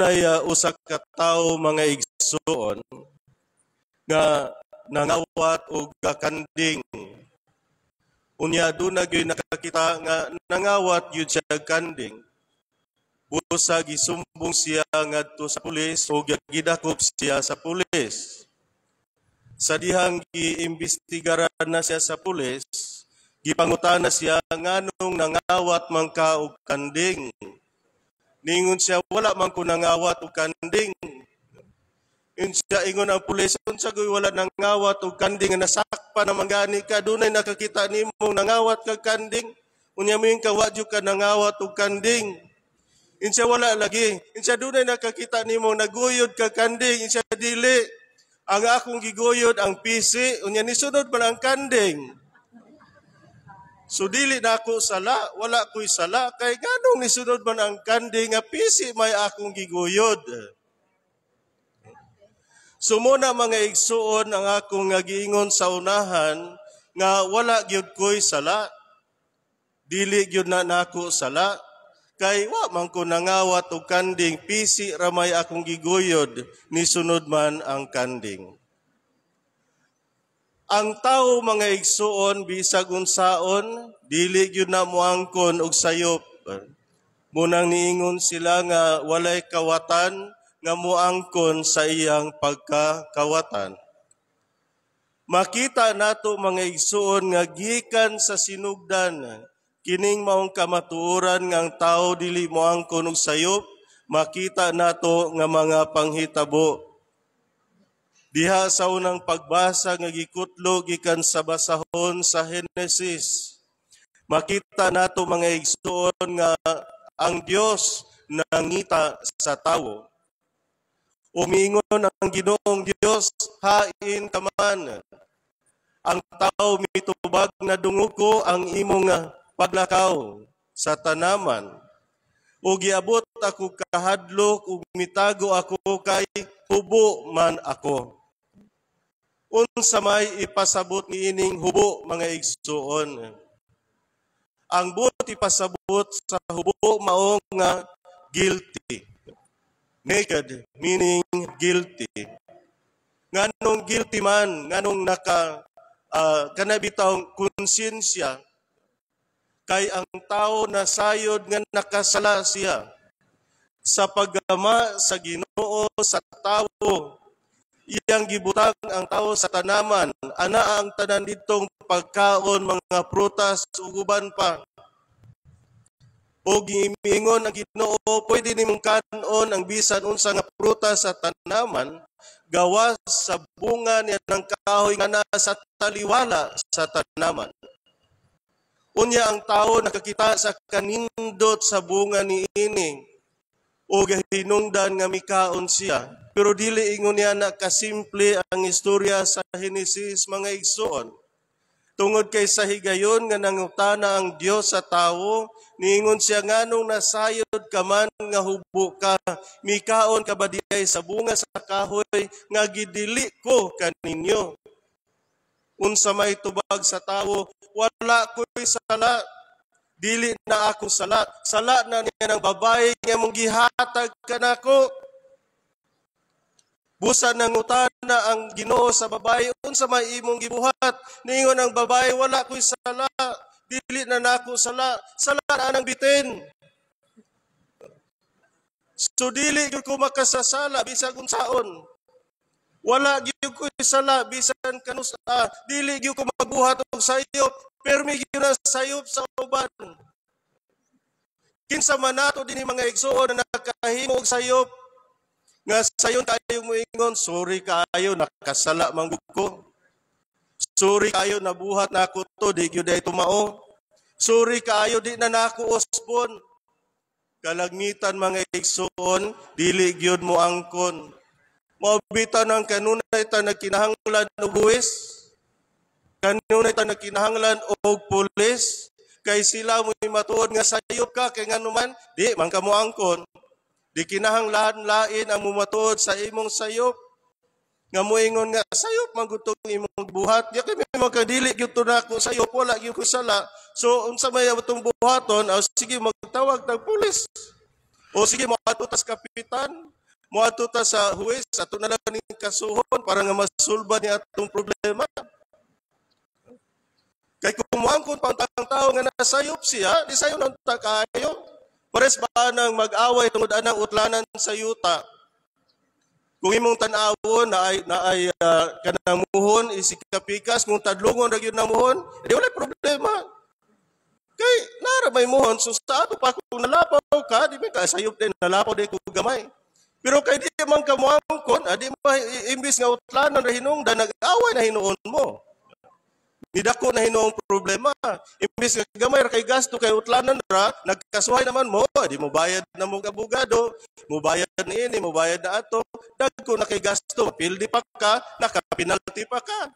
Dunay usa ka tawo, mga igsuon, nga nangawat og kanding. Unya duna gyud nakakita nga nangawat gyud siya kanding. Busa gisumbong siya ngadto sa pulis ug gidakop siya sa pulis. Sa dihang giimbestigaran na siya sa pulis, gipangutana siya nganong nangawat man ka og kanding. Ningon siya, "Wala man ko nangawat og kanding." Unsa, ingon ang pulis, "Unsa goy wala nangawat og kanding nga nasakpan naman gani ka, dunay nakakita nimo nangawat kag kanding?" Unya moingon ka, "Wa jud ka nangawat og kanding." Insa, "Wala lagi." Insa, "Dunay nakakita nimo naguyod ka kanding." Insa, "Dili. Ang akong giguyod ang pisi, unya nisunod man ang kanding. So dili na ako sala, wala ko'y sala, kay nganong nisunod man ang kanding nga pisi may akong giguyod?" So mao na, mga igsuon, ang akong nga giingon sa unahan nga wala gyud ko'y sala. Dili gyud na nako sala. Kay wa man ko nangawat og kanding, pisi ramay akong giguyod, nisunod man ang kanding. Ang tao, mga igsuon, bisag unsaon, dili gyud na moangkon og sayop. Mao nang niingon sila nga walay kawatan nga moangkon sa iyang pagkakawatan. Makita nato, mga igsuon, nga gikan sa sinugdan kining maong kamatuoran nga ang tao dili moangkon og sayop, makita nato nga mga panghitabo. Diha sa unang pagbasa nga gikutlo gikan sa basahon sa Henesis, makita nato, mga igsuon, nga ang Dios nangita sa tawo. Umingon ang Ginoong Dios, "Hain ka man?" Ang tao mitubag, "Nadungog ko ang imong paglakaw sa tanaman. O giabot ako kahadlok ug mitago ako kay hubo man ako." Unsa may ipasabot niining hubo, mga igsuon? Ang buot ipasabot sa hubo mao nga guilty. Naked meaning guilty. Nganong guilty man, nganong naka kana bitawng konsensya, kay ang tao nasayod nga nakasala siya sa paggama sa Ginoo sa tawo. Iyang gibutang ang tao sa tanaman, ana ang tanan ditong pagkaon, mga prutas ug uban pa. O giingon ang Ginoo, "Pwede nimong kanon ang bisan unsa nga prutas sa tanaman, gawas sa bunga niya ng kahoy nga nasa taliwala sa tanaman." Unya ang tao nakakita sa kanindot sa bunga ni ini o gahinungdan nga mikaon siya. Pero dili ingon niya na kasimple ang istorya sa Henesis, mga igsoon. Tungod kay sa higayon nga nangutana ang Dios sa tawo, niingon siya, "Nganong nasayod ka man nga hubo ka? Mikaon ka ba diay sa bunga sa kahoy nga gidili ko kaninyo?" Unsa may tubag sa tawo? "Wala ko'y sala. Dili na ako sala. Sala na niya ng babae nga mong gihatag kanako." Busa nangutana ang Ginoo sa babae, "Unsa may imong gibuhat?" Niingon ang babae, "Wala ko'y sala. Dili na nako sala. Sala na ang bitin. So dili gyud ko makasasala bisag unsaon. Wala gyud ko sala bisan kanus-a. Dili gyud ko magbuhat og sayop. Permi gyud na sayop sa uban." Kinsa man nato dinhi, mga igsuon, na nakahimo og sayop nga sayon kayo moingon, "Sorry kaayo, nakasala man gud ko. Sorry kaayo, nabuhat na ako to, di gyud ay tumao. Sorry kaayo, di na nako usbon." Kalagmitan, mga igsuon, dili gyud mo angkon. Mao bitaw nang kanunay ta nagkinahanglan og huwes. Kanunay ta nagkinahanglan og pulis kay sila mo matuod nga sayop ka, kay nganuman di man ka mo angkon. Di kinahanglan lain ang mumatuod sa imong sayop. Nga moingon nga sayop man gud tong imong buhat. Di kay may makadili gyud to nako sayop, wala gyud ko sala. So unsa may atong buhaton? Oh, sige, magtawag tag pulis. O sige, moadto tas kapitan, moadto ta sa huwes, ato na lang ning kasuhon para nga masulba ni atong problema. Kay kung moangkon pa ang tao nga nasayop siya, di sayo nang ta kayo. Pares ba nang mag-away tungod anang utlanan sa yuta? Kung imong tan-awon na ay kanang muhon isig kapikas, kung tadlungon ra gyud na muhon, di wala problema. Kay nara may muhon, so sa ato pa kung nalapaw ka, di ba ka sayop din, nalapaw di ko gamay. Pero kay di man ka moangkon, di ma imbis nga utlanan ra hinungdan, nag-away na hinuon mo. Nidako na hinuong problema. Imbis nga gamay ra kay gasto kay utlanan ra, nagkasuhay naman mo, di mo bayad na mo abogado, mo bayad ni ini, mo bayad na ato, dagko na kay gasto, pildi pa ka, naka-penalty pa ka.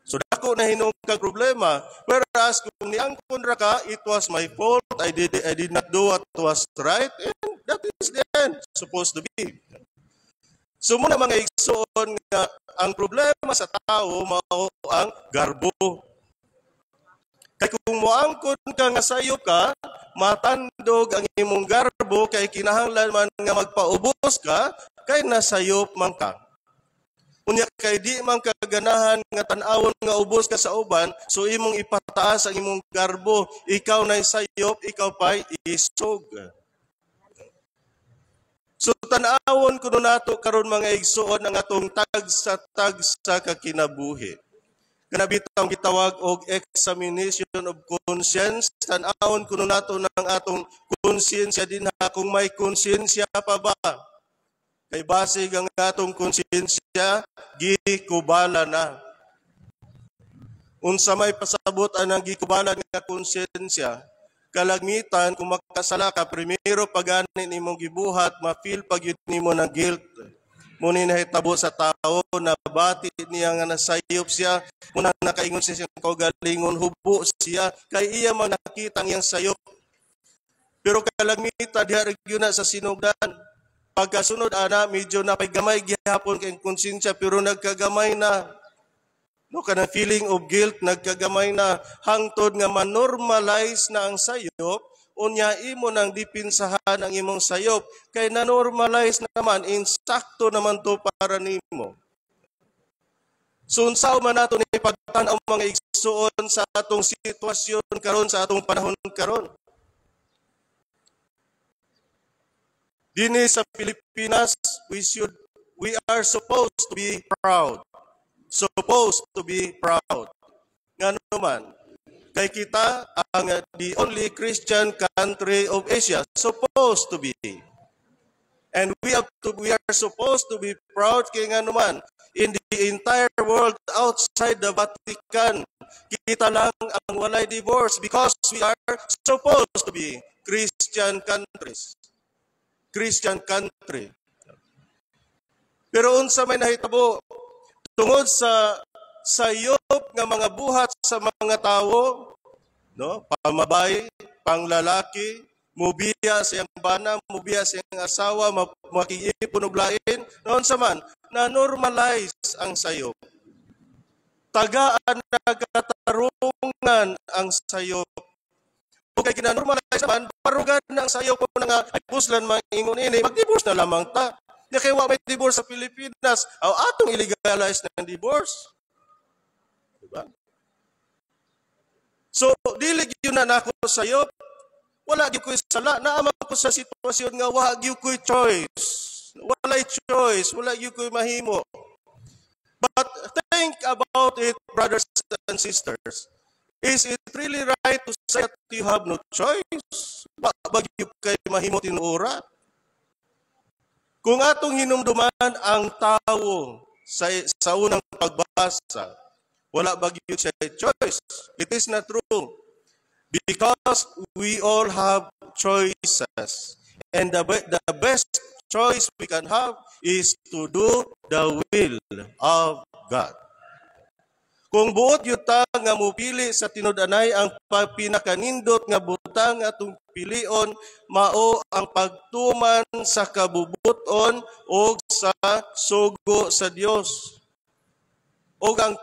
So dako na hinuong kag problema. Whereas kung niangkon ra ka, "It was my fault, I did not do what was right," and that is the end, supposed to be. So muna, mga igsoon, nga ang problema sa tao mao ang garbo. Kay kung moangkon ka nga sayop ka, matandog ang imong garbo kay kinahanglan man nga magpaubos ka kay nasayop man ka. Unya kay di man ka ganahan nga tan-awon nga ubos ka sa uban, so imong ipataas ang imong garbo, ikaw na sayop, ikaw pa'y isog. So tan-awon kuno nato karon, mga igsoon, ang atong tagsa-tagsa ka kinabuhi. Kana bitawng gitawag og examination of conscience, tan-awon kuno nato ng atong konsensya dinha kung may konsensya pa ba. Kay basig ang atong konsensya gikubala na. Unsa may pasabot anang gikubala nga konsensya? Kalagmitan kung makasala ka, primero pagani nimong gibuhat, ma-feel pag yun nimo ng guilt. Muni nahitabo sa tao, nabati niya nga nasayop siya, muna nakaingon siya siyang kaugalingon, hubo siya, kay iya man nakita ang iyang sayop. Pero kalagmitan, diha ra gyud na sa sinugdan. Pagkasunod ana, medyo napagamay gihapon kay konsensya, pero nagkagamay na. No, kanang feeling of guilt nagkagamay na hangtod nga manormalize na ang sayop, unya imo nang dipinsahan ang imong sayop kay na-normalize naman, insakto naman to para nimo. So unsa man nato ni pagtan-aw, mga igsuon, sa atong sitwasyon karon, sa atong panahon karon? Dini sa Pilipinas, we are supposed to be proud. Supposed to be proud. Ngano man, kay kita ang the only Christian country of Asia, supposed to be. And we are supposed to be proud kay ngano man, in the entire world outside the Vatican, kita lang ang walay divorce because we are supposed to be Christian countries. Christian country. Pero unsa may nahitabo tungod sa sayop nga mga buhat sa mga tawo, no, pamabay, panglalaki, mubiya sa iyang bana, mubiya sa iyang asawa, makig-ipon og lain, noon sa man, na normalize ang sayop. Tagaan nagkatarungan ang sayop. O kay kina-normalize naman, barugan na ang sayop mo na nga, ay puslan man ingon ini, mag-divorce na lamang ta. Nya kay wa may divorce sa Pilipinas, aw atong illegalize ng divorce. Diba? So, dili gyud na nako sayop. Wala gyud ko'y sala. Naa man ko sa sitwasyon nga wa gyud ko'y choice. Walay choice, wala gyud ko'y mahimo. But think about it, brothers and sisters. Is it really right to say that you have no choice? Wa ba gyud kay mahimo tinuora? Kung atong hinumduman ang tao sa unang pagbasa, wala ba gyud siya choice? It is not true. Because we all have choices. And the best choice we can have is to do the will of God. Kung buot gyud ta nga mupili sa tinud-anay, ang pinakanindot nga butang atong pilion mao ang pagtuman sa kabubuton o sa sugo sa Dios. Og ang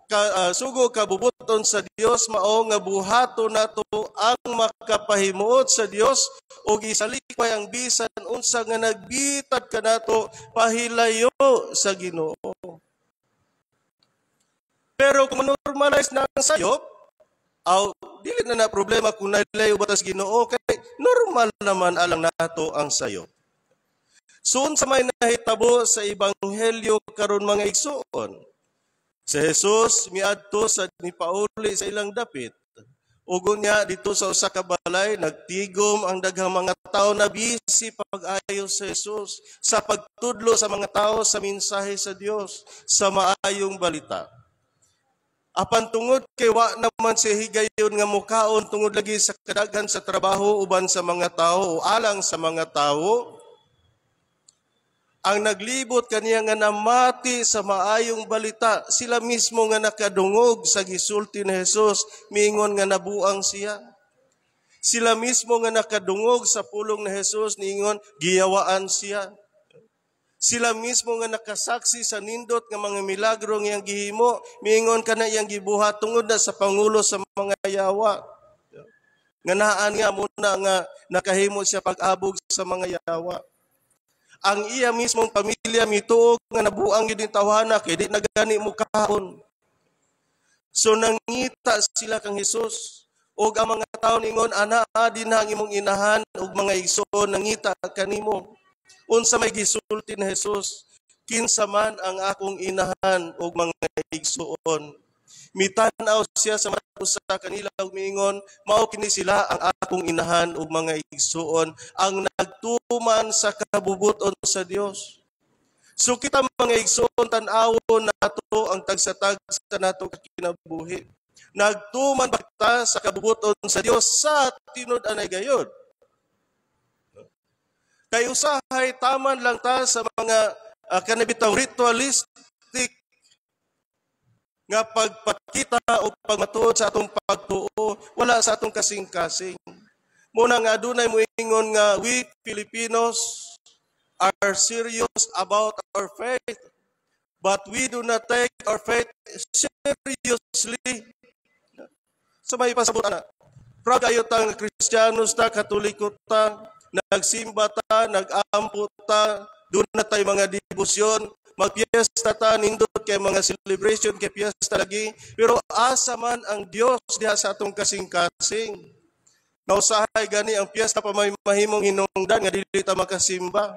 ka, sugo kabubuton sa Dios mao nga buhaton nato ang makapahimuot sa Dios ug isalikway ang bisan unsa nga nagbitad kanato pahilayo sa Ginoo. Pero kung normalize na ang sayop, aw dili na na problema kung nalayo ba ta sa Ginoo kay normal naman alang nato ang sayop. So unsa may nahitabo sa ebanghelyo karon, mga igsuon? Si Jesus miadto sa nipauli sa ilang dapit. Ug unya dito sa usa ka balay, nagtigom ang daghang mga tao na busy pag-ayo sa Jesus sa pagtudlo sa mga tao sa mensahe sa Dios, sa maayong balita. Apan tungod kay wa naman si higayon nga mukaon tungod lagi sa kadaghan sa trabaho uban sa mga tao o alang sa mga tao, ang naglibot kaniya nga namati sa maayong balita, sila mismo nga nakadungog sa gisulti ni Jesus, miingon nga nabuang siya. Sila mismo nga nakadungog sa pulong ni Jesus, niingon giyawaan siya. Sila mismo nga nakasaksi sa nindot nga mga milagro nga iyang gihimo, miingon kana iyang gibuhat tungod na sa pangulo sa mga yawa. Nga naan nga muna nga nakahimo siya pag-abog sa mga yawa. Ang iya mismong pamilya mituo nga nabuang gyud tawhana kay di na gani mukaon. So nangita sila kang Hesus. Og ang mga tao ningon, "Anaa dinha ang imong inahan ug mga igsoon, nangita kanimo." Unsa may gisulti ni Jesus? "Kinsa man ang akong inahan ug mga igsoon?" Mitan-aw siya sa matag usa kanila ug miingon, "Mao kini sila ang akong inahan ug mga igsuon, ang nagtuman sa kabubuton sa Dios." So kita, mga igsuon, tan-awon nato ang tagsa-tagsa nato kinabuhi. Nagtuman ba kita sa kabubuton sa Dios sa tinud-anay gayod? Kay usahay taman lang ta sa mga kanabitaw ritualistic nga pagpakita o pagmatuod sa atong pagtuo, wala sa atong kasing-kasing. Muna nga adunay moingon nga we Filipinos are serious about our faith, but we do not take our faith seriously. Sa may pasabot na, proud kayo ta nga Kristiyanos ta, Katoliko ta, nagsimba ta, nagampo ta, duna tay mga debosyon, magpiesta ta, nindot kay mga celebration kay piyesta lagi, pero asa man ang Dios diha sa atong kasing-kasing? Nausahay gani ang piyesta pa may mahimong hinungdan nga dili ta makasimba.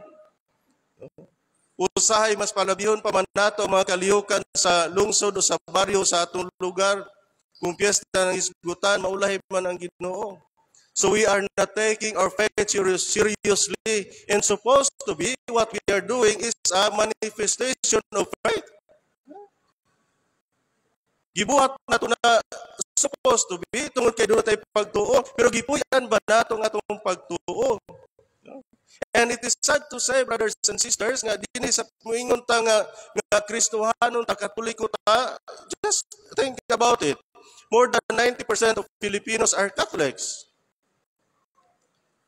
Usahay mas palabihon pa man nato mga kalihukan sa lungsod o sa baryo sa atong lugar. Kung piyesta ng hisgutan, maulahi man ang Ginoo. So we are not taking our faith seriously, and supposed to be what we are doing is a manifestation of faith. Gibuhat nato na supposed to be tungod kay duna tay pagtuo, pero gipuy-an ba nato ang atong pagtuo? And it is sad to say, brothers and sisters, nga dinhi sa muingon ta nga Kristohanon ta, Katoliko ta, just think about it. More than 90% of Filipinos are Catholics.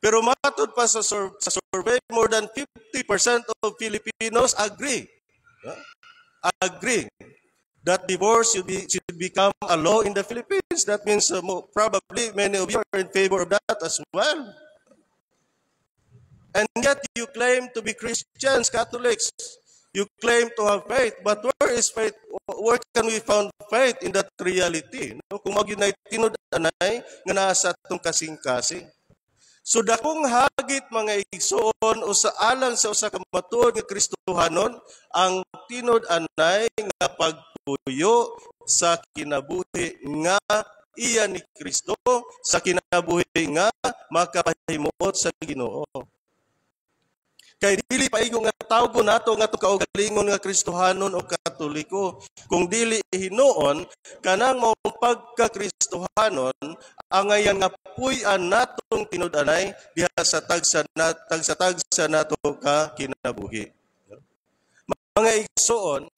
Pero matod pa sa survey, more than 50% of Filipinos agree. Yeah? Agree that divorce should become a law in the Philippines. That means probably many of you are in favor of that as well. And yet you claim to be Christians, Catholics. You claim to have faith, but where is faith? Where can we find faith in that reality? No? Kung mao na tinud-anay nga nasa atong kasing-kasing. So dakong hagit, mga igsoon, o sa alang sa usa ka matuod nga Kristohanon ang tinud-anay nga pagpuyo sa kinabuhi nga iya ni Kristo, sa kinabuhi nga makapahimuot sa Ginoo. Kay dili paigo nga tawgo nato nga atong kaugalingon nga Kristohanon o Katoliko. Kung dili hinuon kanang maong pagka-Kristohanon angayan nga puy-an natong tinud-anay diha sa tagsa na tagsa-tagsa nato ka kinabuhi. Mga igsoon,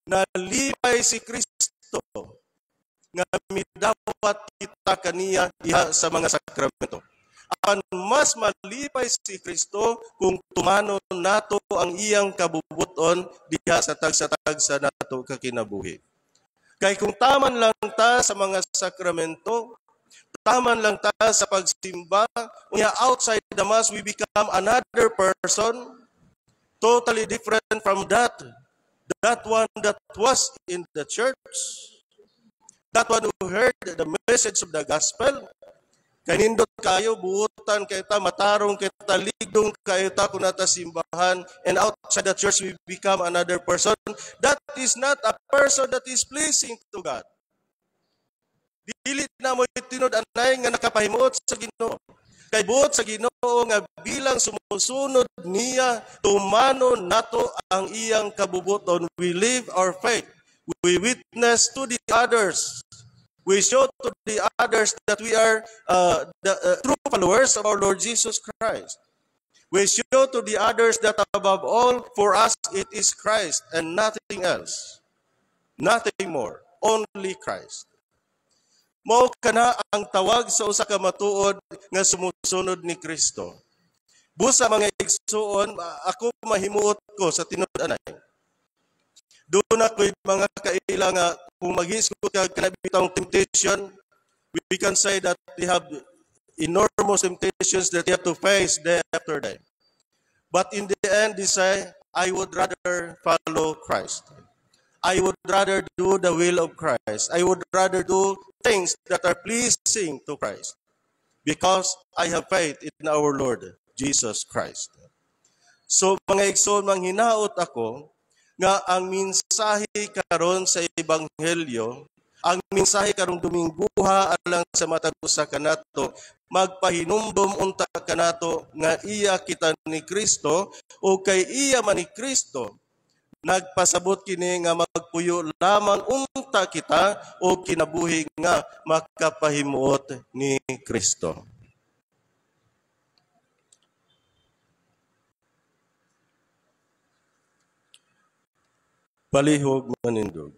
nalipay si Kristo nga midawat kita kaniya diha sa mga sakramento. Apan mas malipay si Kristo kung tumanon nato ang iyang kabubuton diha sa tagsa-tagsa nato kakinabuhi. Kay kung taman lang ta sa mga sakramento, taman lang ta sa pagsimba, unya outside the Mass we become another person, totally different from that one that was in the church, that one who heard the message of the gospel. Kay nindot kayo, buutan kay ta, matarong kay ta, ligdong kayo ta kung naa ta simbahan, and outside the church we become another person. That is not a person that is pleasing to God. Dili na mo tinud-anay nga nakapahimuot sa Ginoo. Kay buot sa Ginoo nga bilang sumusunod niya, tumanon nato ang iyang kabubuton. We live our faith. We witness to the others. We show to the others that we are the true followers of our Lord Jesus Christ. We show to the others that above all, for us, it is Christ and nothing else. Nothing more. Only Christ. Mao kana ang tawag sa usa ka matuod nga sumusunod ni Kristo. Busa, mga igsuon, ako mahimuot ko sa tinud-anay. Duna ko'y mga kaila nga kung maghisgot ka kanabitang temptation, we can say that they have enormous temptations that they have to face day after day. But in the end, they say, "I would rather follow Christ. I would rather do the will of Christ. I would rather do things that are pleasing to Christ because I have faith in our Lord Jesus Christ." So, mga igsoon, manghinaot ako nga ang mensahe karon sa ebanghelyo, ang mensahe karong Domingguha alang sa matag usa kanato, magpahinumdom unta kanato nga iya kita ni Kristo o kay iya man ni Kristo. Nagpasabot kini nga magpuyo lamang unta kita o kinabuhi nga makapahimuot ni Kristo. Palihog manindog.